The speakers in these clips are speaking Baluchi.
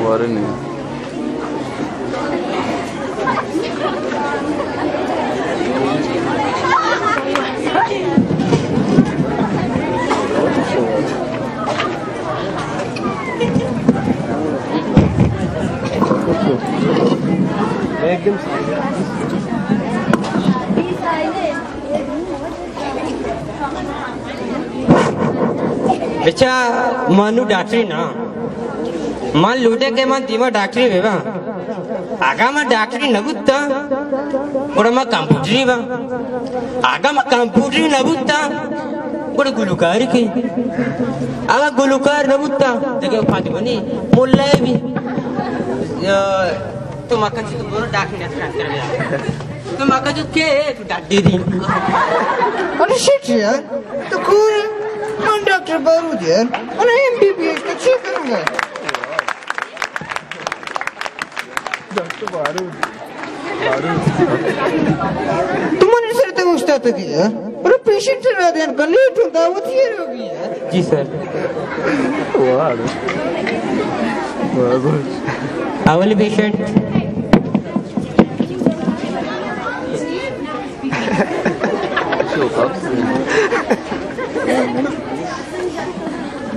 وارے نہیں۔ بچا، ما نوں ڈاکٹری نہ، من لوٹے کہ من دیما ڈاکٹری بہ باں۔ اگاں ما ڈاکٹری نہ بوتاں، گڑا ما کمپیوٹری باں۔ اگاں ما کمپیوٹری نہ بوتاں، گڑا گلوکاری کئے؟ اگاں گلوکار نہ بوتاں، دگہ پادوانی ملا بی۔ تو مکن چی، تو برو ڈاکٹر نہ کر بیا۔ تو مکن چی کے، تو ڈاڈی دی۔ ارے شٹ یار، تو کور، من ڈاکٹر بارود یار، من ایم بی بی ایس، تو چی کروں گا؟ ڈاکٹر بارود۔ تو من سر تے استاد کی یار۔ ارے پیشنٹ را دین کا لیٹ ہوتا، وہ تیر ہوگی یار۔ جی سر۔ واہ۔ واہ۔ اولی پیشنٹ۔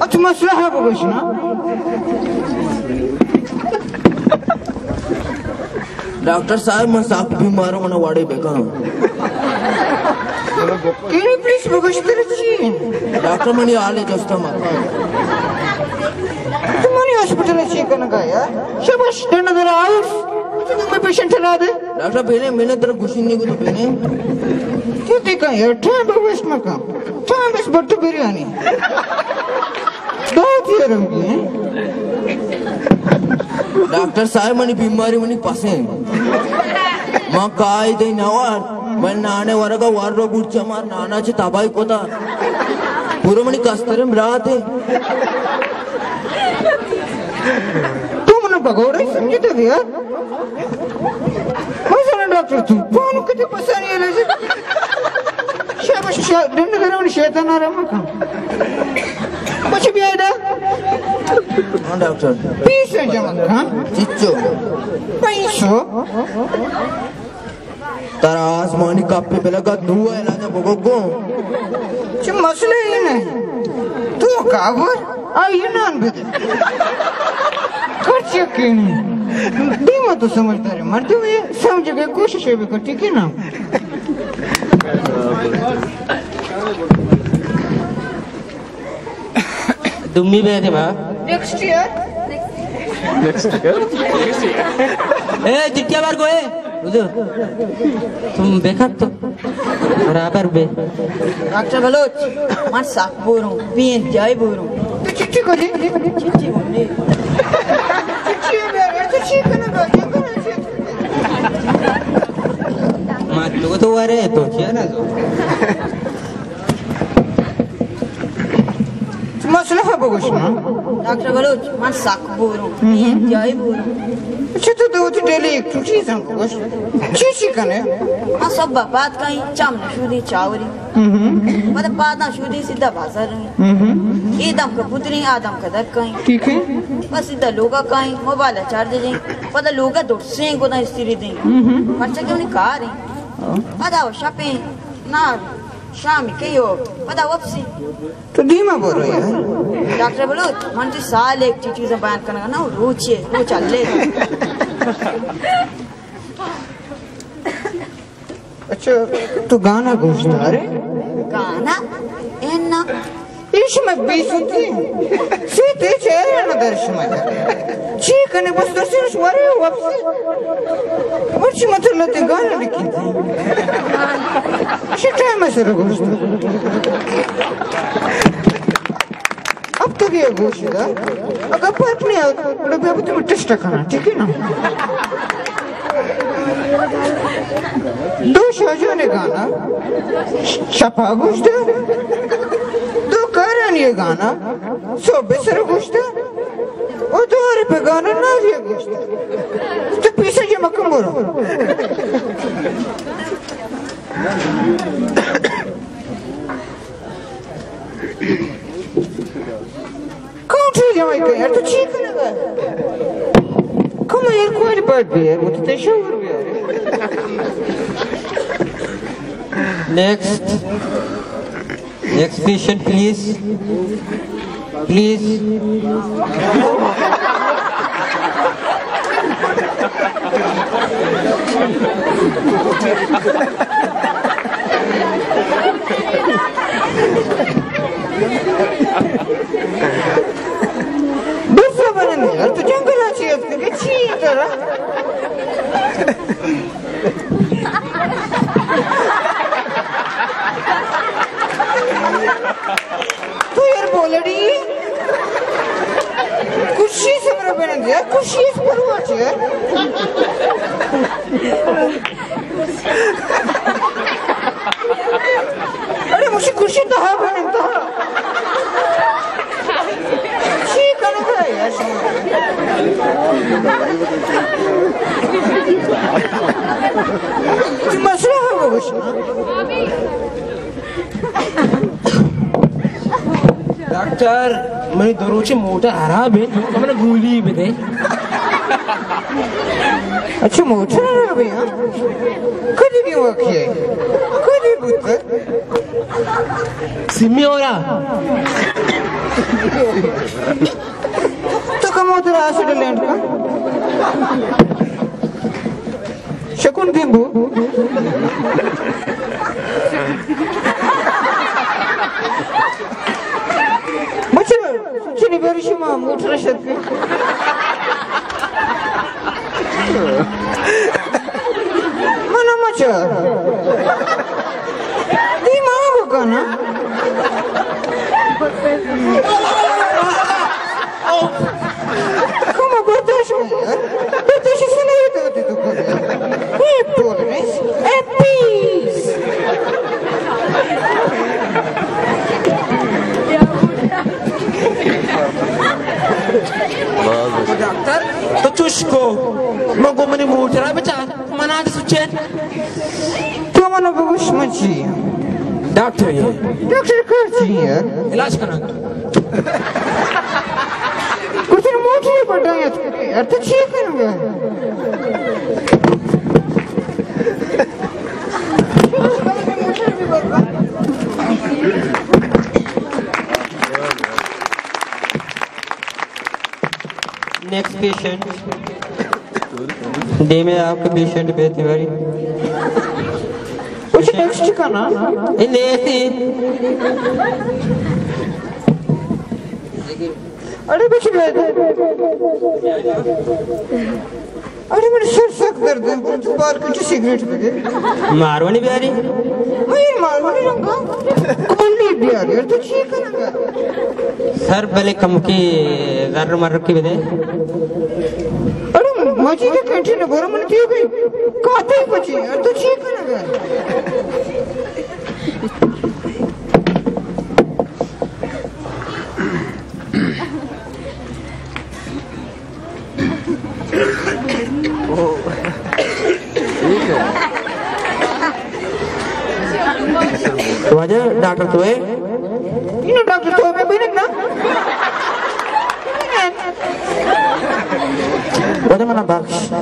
اچھا، مسئلہ ہے بگوش نا۔ ڈاکٹر صاحب، من سک بیمار ہوں، من واڑے بکن۔ کیڑی پولیس بگوشتر چی؟ ڈاکٹر، منی حال جستا مکن۔ تو منی ہاسپٹل چی کنگا یار؟ شاباش، ڈنڈ در آؤس۔ تو میں پیشنٹ لا دے۔ ڈاکٹر، پہلے میں نے تیرا گوشی نہیں کو تو پہلے۔ کیا دیکھا یار؟ ٹائم بے ویسٹ مکن۔ ٹائم بس بٹ بریانی۔ دو تیرم کی۔ ڈاکٹر صاحب، منی بیماری منی پسند۔ ما کائی دے نوار، من نانے ورگا ور رو بوٹ چمار نانا چی تباہی کوتا۔ پورا منی کسترم رات ہے۔ تو منو بگوڑے سمجھتے بیا؟ مزن ڈاکٹر تو پانو کتے پسانی ہے لازم۔ شاباش، شا-، ڈنڈ درون شیطان آرام کن۔ کچھ بھی آئے دا؟ ہاں ڈاکٹر۔ پیسے جمع کن۔ چچو۔ پیسو۔ ترا آزمانی کپے بلگا دو علاج بگو گو۔ چہ مسئلہ ہی نہیں۔ تو کابر آئی نان بدے۔ خرچ یقینی۔ دیما تو سمجھدار ہے۔ مردم یہ سمجھ کے کوشش ہے بکن، ٹھیک ہے نا؟ دومی بے دے با۔ Next year. Next year. اے، جتیا بار گوئے۔ بزو۔ تم بے کر تو۔ برابر بے۔ ڈاکٹر بلوچ، من سک بوروں، بی انتہائی بوروں۔ تو چچی کو جی؟ چچی کو جی؟ چچی بے، تو چی کرنا با؟ ما تو تو ورے، تو کیا نا تو؟ مسئلہ ہے بگوش نا۔ ڈاکٹر بلوچ، من سک بوروں، انتہائی بوروں۔ اچھا، تو دو تی ڈیلی ایکٹیویٹیز ہم بگوش۔ چی چی کنے؟ من صبح پاد کئیں، چم نشودی چاوری۔ پدا پاداں شودی سیدھا بازار رئیں۔ اے دم کا پتریں، آ دم کا در کئیں۔ ٹھیک ہے۔ بس سیدھا لوگا کئیں، موبائل چارج دیں۔ پدا لوگا دوڑسیں گودا استری دیں۔ پرچہ کہ انہیں کار ہیں۔ پدا وہ شپیں، نا شام کئی ہو، پدا واپسی۔ تو دیما برو یار۔ ڈاکٹر بلوچ، من تو سال ایک چی چیزیں بیان کرنا نا، روچ ہے، روچ ہلے۔ اچھا، تو گانا گوش دارے؟ گانا؟ اے نا۔ ایش میں بیسوتی۔ سیتے چہرہ نہ در شما۔ چی کنے بس دس روچ ورے واپس۔ مرچی مطلب تے گانا لکھی تھی۔ شی ٹائم سر گوشت۔ اب تو یہ گوش دا۔ اگر پرک نہیں آتا، بڑا بیا تو ٹیسٹ کرنا، ٹھیک ہے نا؟ دو شاجو نے گانا۔ شپا گوش دا۔ دو کارانی گانا۔ سو بسر گوشت۔ او دو روپے گانا نازی گوشت۔ تو پیسہ جمع کن برو۔ کاؤنٹر جمع کن یار، تو چی کنگا؟ میرے پاس بھی ہے، مجھے تو شوگر بھی ہے۔ Next, next patient please, please. بس بنند یار، تو جنگل ءَ چی اتکگ ئے؟ چی ترا؟ تو یار بولڑی، کشی سے مرا بنند یار، کشی سے پرواچ یار۔ اڑے مشی کشی تہا بنند تہا۔ چی کنگا یار شما؟ چی مسئلہ ہم بگوش۔ ڈاکٹر، منی دو روچی موٹر ہراب انت، تو منا گولی بدے۔ اچھا، موٹر ہراب انت، ہاں؟ کدی بھی واقعہ ہے؟ کدی بوتا؟ سمی ہو رہا۔ تو کم ہوتا رہا ایکسیڈنٹ کا؟ شکون دیمبو۔ مچھر، چنی بری شما موٹر شد۔ من مچھر۔ دی ما بکنا۔ کم برداشت کن یار۔ برداشت سے نہیں تو، تو، تو کن یار۔ اے ٹولرنس، اے پیس۔ ڈاکٹر، تو چوش کو، من گو منی موٹرا بچار، منا دے سوچے۔ تو منا بگوش من چی؟ ڈاکٹر یے۔ ڈاکٹر کار چی ہے؟ علاج کنگ۔ کچھ موٹی پٹا ہے۔ یار تو چی کنگا؟ Next patient. دیمے آپ کے پیشنٹ بیتی باری۔ کچھ نیکسٹ کا نا؟ A next. اڑے بچ بیٹھ۔ اڑے میرے سر سک درد ہے، تو بار کچھ سگریٹ دے۔ مارونی بیاری؟ میں مارونی رنگا۔ کملی بیاری، تو چی کرنا؟ سر بلے کمکی زر مر کی بدے۔ اڑے مجید کینٹین گورا من تیو گئی۔ کاتے بچی، تو چی کرنا؟ واجہ ڈاکٹر تو ہے؟ انہوں ڈاکٹر تو ہے، میں بینک نا۔ واجہ منا بخش۔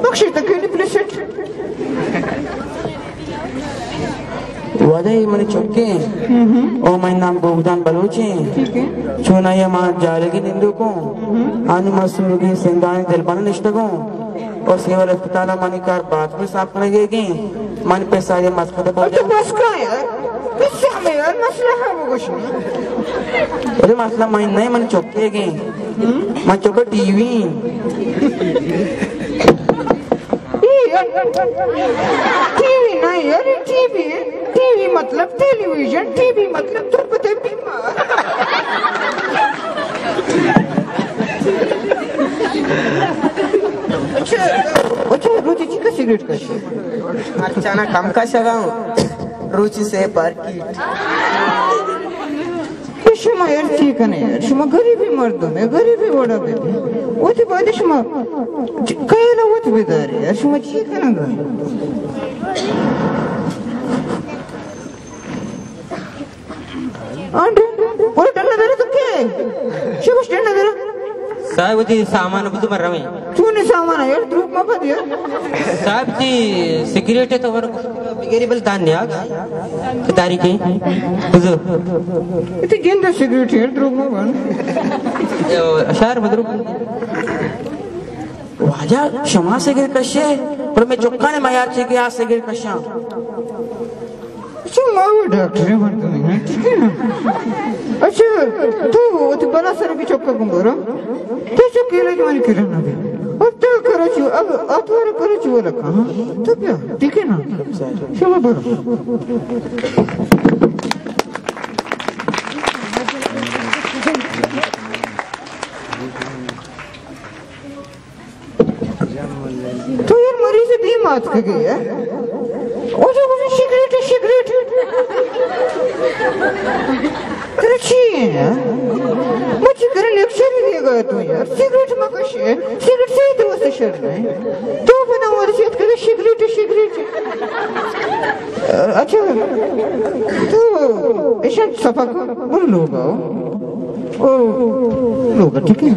بخش تو کیوں نہیں پلیسٹ؟ واجہ اے منی چکے، او منی نام بوگدان بلوچ ایں۔ ٹھیک ہے۔ چون آئی ما جالگی نندوکوں، آنی ما سورگی سنگانی دلبند نشتگوں۔ او سیول اسپتال منی کار باتھ روم صاف کنگی گیں۔ منی پیسہ یہ مسخت پاجا۔ تو بس کا یار؟ بس ہمیں یار مسئلہ ہے وہ کچھ نہیں۔ ارے مسئلہ میں نہیں، منی چکے گیں۔ منی چکے ٹی وی۔ ٹی وی نہ یار، ٹی وی، ٹی وی مطلب ٹیلی ویژن، ٹی وی مطلب تربت بیمار۔ اچھا، اچھا، روچی چی کا سگریٹ کشے؟ اچھا نا، کم کشگا، روچی سے پر کی۔ کہ شما یار چی کنے یار؟ شما غریبی مردم ہے، غریبی وڑا بے۔ وتی بعد شما چ-، کیلا وت بداری یار، شما چی کنگا؟ آنڈو، پورا ڈنڈا درو تو کے؟ شبش ڈنڈا درو۔ صاحب، وتی سامان بزو من رویں۔ چونیں سامان یار، دروگ مہ بند یار۔ صاحب، تئی سگریٹ تو ور بگیری بل دان نیاگ۔ تاریخی۔ بزو۔ تئی گند سگریٹ یار، دروگ مہ بند۔ اشار مدرو۔ واجہ، شما سگریٹ کشے؟ پر میں چکانے میار چے کہ آ سگریٹ کشاں۔ اچھا، ما وہ ڈاکٹر ہیں، مردم ہیں، ٹھیک ہے نا؟ اچھا، تو وتی بلا سر کی چکا گنگورا۔ تو چکے لے جوانی کرن نہ دے۔ اور تو کرچو، اب اتوار کرچو والا کہاں؟ تو کیا؟ ٹھیک ہے نا؟ شما برو۔ تو یار مریض دیم آتکگے یار۔ او جو، او جو، سگریٹ، سگریٹ۔ ترا چی ہے یار؟ مچی کرے لیکچر ہی دیگا تو یار۔ سگریٹ مکش ہے۔ سگریٹ سے تو سے شر نہیں۔ تو بنا ورشت کرے سگریٹ، سگریٹ۔ اچھا، تو ایشان سفا کر، بر لوگ آؤ۔ او، لوگ، ٹھیک ہے۔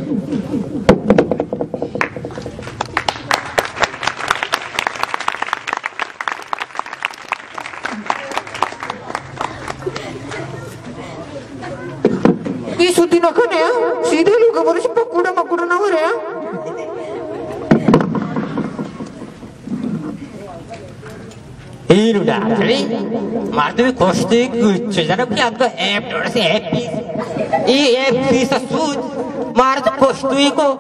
اے سودی نہ کنے، ہاں؟ سیدھے لوگ برش پکوڑا مکوڑا نہ ورے، ہاں؟ ہیرو ڈاکٹری، مردمی کشتی کچھ جنب کی اب تو ایپ ڈوڑ سے ایپ پیس۔ ای ایپ پیس سود، مار تو کشتی کو۔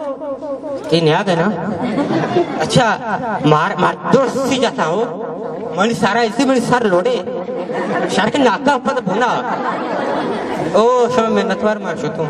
یہ نیا دینا۔ اچھا، مار، مار درسی جاتا ہو۔ منی سارا اسی منی سر لوڑے۔ شر کے ناکا پد بنا۔ او، شما منتوار مار شتوں۔